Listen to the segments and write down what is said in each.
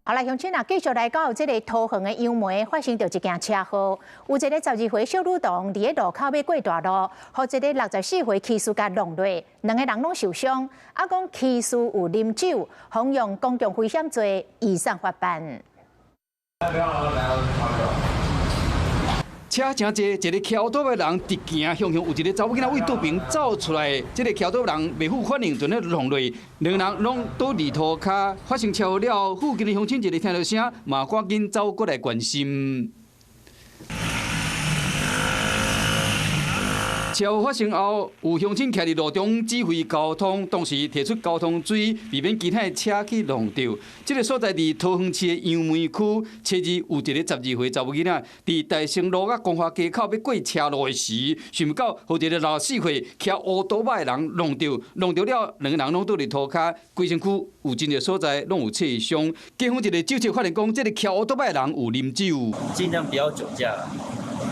好來，鄉親啊，繼續來到這个桃園的楊梅發生著一件車禍，有一个12歲小女童佇咧路口欲過大路，予一个64歲騎士共挵落，兩個人攏受傷。啊，講騎士有啉酒，予用公共危險罪移送法辦。車誠濟，一个騎烏托的人直行，雄雄有一个查某囡仔對倒爿走出來，這个騎烏托人袂赴反應，就咧挵落，兩个人攏倒佇塗跤。發生車禍了後，附近的鄉親一个聽著聲，嘛趕緊走過來關心。車禍發生後，有鄉親徛佇路中指揮交通，同時提出交通錐，避免其他的車去挵著。這个所在佇桃園市的楊梅區，初二有一个12歲查某囡仔，佇大成路佮光華街口欲過車路的時，想袂到予一个64歲騎烏托邦的人挵著，挵著了，兩个人攏倒佇塗跤，規身軀有真濟所在攏有擦傷。警方一个酒測發現講，這个騎烏托邦的人有啉酒。盡量不要酒駕。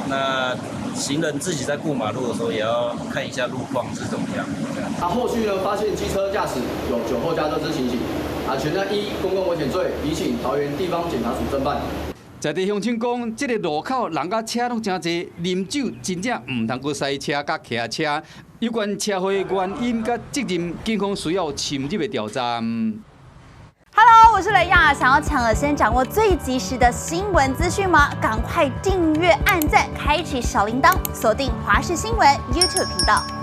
那行人自己在過馬路的時候，也要看一下路況是怎麼樣。啊，後續呢，發現機車駕駛有酒後駕車之情形，啊，全案依公共危險罪，移請桃園地方檢察署偵辦。在地鄉親講，這个路口人佮車攏誠濟，啉酒真正毋通閣駛車佮騎車。有關車禍的原因佮責任，警方需要深入的調查。 Hello，我是雷亞，想要搶先掌握最及時的新聞資訊嗎？趕快訂閱、按讚、開啟小鈴鐺，鎖定華視新聞 YouTube 頻道。